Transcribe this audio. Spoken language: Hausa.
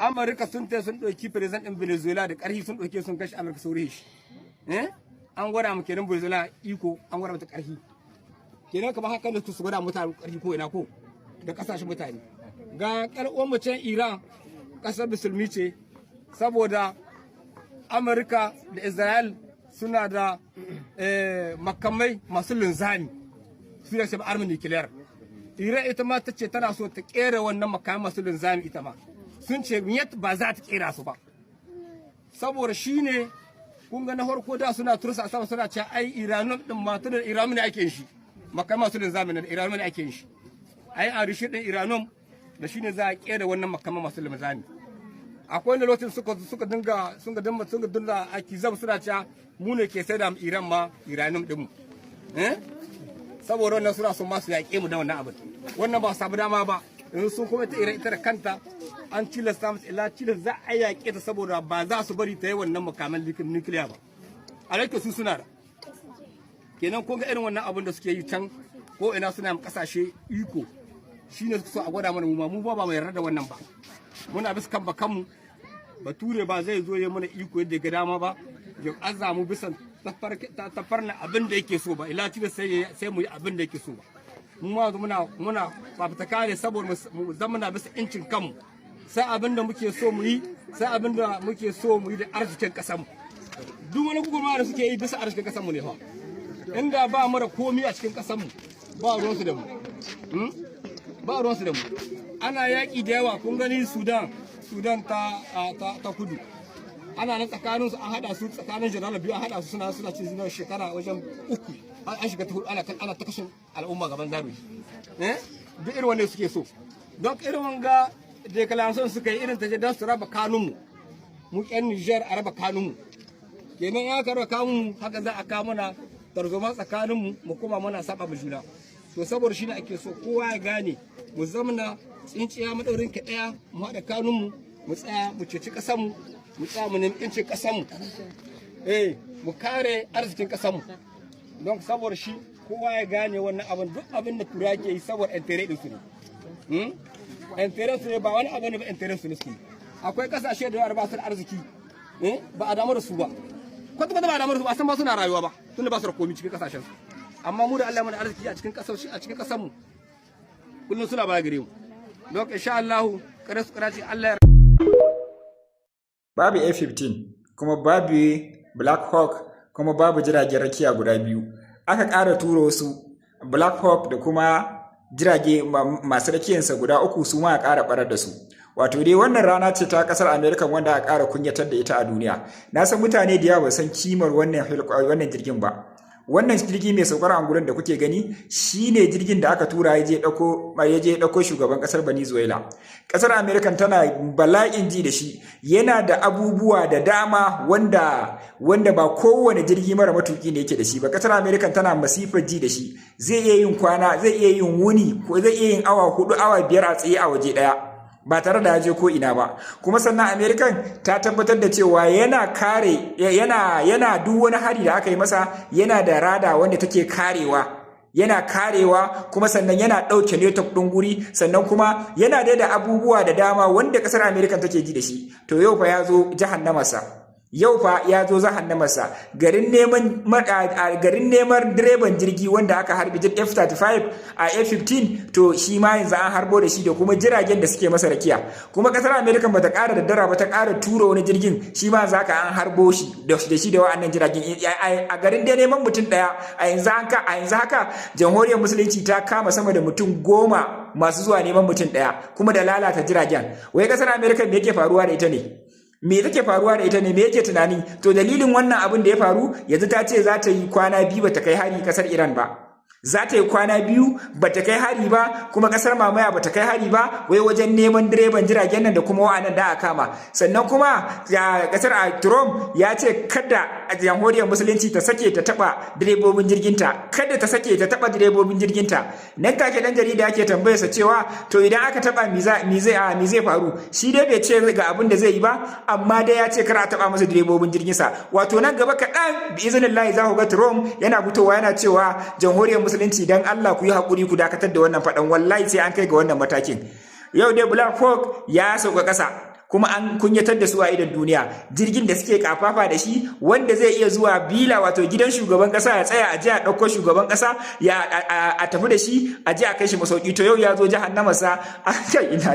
Amurka sun ta sun ɗauki president ɗin Venezuela da ƙarfi, sun ɗauke, sun kashe Amurka, sun shi. Eh, an gwada mu kenan Venezuela iko, an gwada mata ƙarfi kenan. Kamar haka ne su gwada mutane ƙarfi ko ina ko da ƙasashen mutane. Ga ƴar mu can Iran, ƙasar musulmi ce, saboda Amurka da Israel suna da makamai masu linzami, su ya shafi arme nucléaire. Iran ita ma ta ce tana so ta kera wannan makamai masu linzami. Ita ma sun ce niet, ba za ta kera su ba. Saboda shi ne kun ga na farko da suna tursa sama, suna cewa ai uranium din ma, tunda uranium ne ake yin shi, makamai masu linzami ne, uranium ne ake yin shi, ai enrichir din uranium da shine za a kera wannan makamai masu linzami. Akwai wanda lokacin suka dinga suka dinga akizam, suna cewa mu ne ke sai da Iran ma uranium din mu, eh, saboda wannan suna son masu yaƙe mu da wannan abin. Wannan ba samu dama ba. Yanzu sun kuma ta Iran ita da kanta an tilasta musu, ila tilas za a yaƙe ta, saboda ba za su bari ta yi wannan makaman nukiliya ba, alaika su suna da. Kenan kun ga irin wannan abin da suke yi can ko ina, suna kasashe iko, shine suka so a gwada mana. Mu ma mu ba mu yarda da wannan ba. Muna bisa kan bakanmu. Bature ba zai zo ya mana iko yadda ga dama ba, ya aza mu bisan tafarna abin da yake so ba, ila tilas sai mu yi abin da yake so ba. Mu ma muna fafutuka ne saboda mu zama na bisa incin kanmu, sai abin da muke so mu yi, sai abin da muke so mu yi da arzikin kasar mu. Duk wani gugurma da suke yi bisa arzikin kasar mu ne fa. Inda ba mu da komi a cikin kasar mu, ba ruwansu da mu, ba ruwansu da mu. Ana yaƙi da yawa, kun gani Sudan ta Kudu, ana nan tsakanin su, an hada su tsakanin general biyu, an hada su suna cin zinar shekara wajen 3, an shiga ta hudu, ana ta kashin al'umma gaban zaru. Eh, duk irin wanda suke so. Don irin wanga déclaration suka yi irin ta don su raba kanunmu, mu ƴan Niger, a raba kanunmu kenan. Ya raba kanunmu, haka za a kawo mana tarzoma tsakaninmu, mu kuma muna saba mu juna. To saboda shine ake so kowa ya gane mu zamana tsinciya madaurin ki daya, mu haɗa kanunmu, mu tsaya mu ceci ƙasarmu, mu tsaya mu nemi ƴancin ƙasarmu, eh, mu kare arzikin ƙasarmu. Don saboda shi kowa ya gane wannan abin, duk abin da tura ke yi saboda intérêt din su ne, intérêt su ne, ba wani abu ne ba, intérêt su ne suke. Akwai kasashe da yawa ba su da arziki, ba a damu da su ba kwata kwata, ba a damu da su ba, san ba suna rayuwa ba, tunda ba su da komi cikin kasashen su. Amma mu da Allah mana arziki a cikin kasar, a cikin kasar mu, kullum suna baya gare mu. Don insha Allah kare su karaci Allah ya Babu F-15, kuma babu Black Hawk, kuma babu jiragen rakiya guda biyu. Aka ƙara turo wasu Black Hawk da kuma jirage masu rakiyansa guda uku, su ma a ƙara ɓarar da su. Wato dai wannan rana ce ta ƙasar America wanda aka ƙara kunyatar da ita a duniya. Na san mutane da yawa ba san kimar wannan jirgin ba. Wannan jirgi mai saukar angulun da kuke gani shine jirgin da aka tura ya je dauko shugaban kasar Venezuela. Kasar America tana bala'in ji da shi. Yana da abubuwa da dama wanda ba kowane jirgi mara matuki ne yake da shi ba. Kasar America tana masifar ji da shi. Zai iya yin kwana, zai iya yin wuni, ko zai iya yin awa 4, awa 5 a tsaye a waje daya ba tare da ya je ko ina ba. Kuma sannan American ta tabbatar da cewa yana kare, yana duk wani hari da aka yi masa, yana da radar wanda take karewa, yana karewa. Kuma sannan yana ɗauke network ɗin guri. Sannan kuma yana da abubuwa da dama wanda ƙasar American take ji da shi. To yau fa ya zo jahannamarsa, yau fa ya zo jahannamarsa. Garin neman direban jirgi wanda aka harbi F-35 a F-15, to shi ma yanzu an harbo da shi da kuma jiragen da suke masa rakiya. Kuma kasar America bata ƙara daddara ba, ta ƙara tura wani jirgin, shi ma yanzu haka an harbo shi da shi da wa'annan jiragen a garin dai neman mutum ɗaya. A yanzu haka Jamhuriyar Musulunci ta kama sama da mutum 10 masu zuwa neman mutum ɗaya, kuma da lalata jiragen. Wai kasar America me yake faruwa da ita ne? Me take faruwa da ita ne? Me yake tunani? To dalilin wannan abin da ya faru, yanzu ta ce za ta yi kwana 2 bata kai hari kasar Iran ba. Za ta yi kwana 2 bata kai hari ba, kuma kasar mamaya bata kai hari ba, wai wajen neman direban jiragen nan da kuma wa'annan da aka kama. Sannan kuma kasar Trump ya ce kada a Jamhuriyar Musulunci ta sake ta taba direbobin jirginta, kada ta sake ta taba direbobin jirginta. Nan take dan jarida yake tambayarsa cewa to idan aka taba, mi zai faru? Shi dai bai ce ga abin da zai yi ba, amma dai ya ce kar a taba masa direbobin jirginsa. Wato nan gaba kaɗan, bi iznillahi, za ku ga Trump yana fitowa yana cewa Jamhuriyar Musulunci, dan Allah ku yi haƙuri, ku dakatar da wannan faɗan. Wallahi sai an kai ga wannan matakin. Yau dai Black Hawk ya sauka ƙasa. Kuma an kunyatar da su a idon duniya. Jirgin da suke kafafa da shi, wanda zai iya zuwa villa, wato gidan shugaban kasa, ya tsaya a je a ɗauko shugaban kasa ya a tafi da shi, a je a kai shi masauki, to yau ya zo jahannama sa. Kai ina.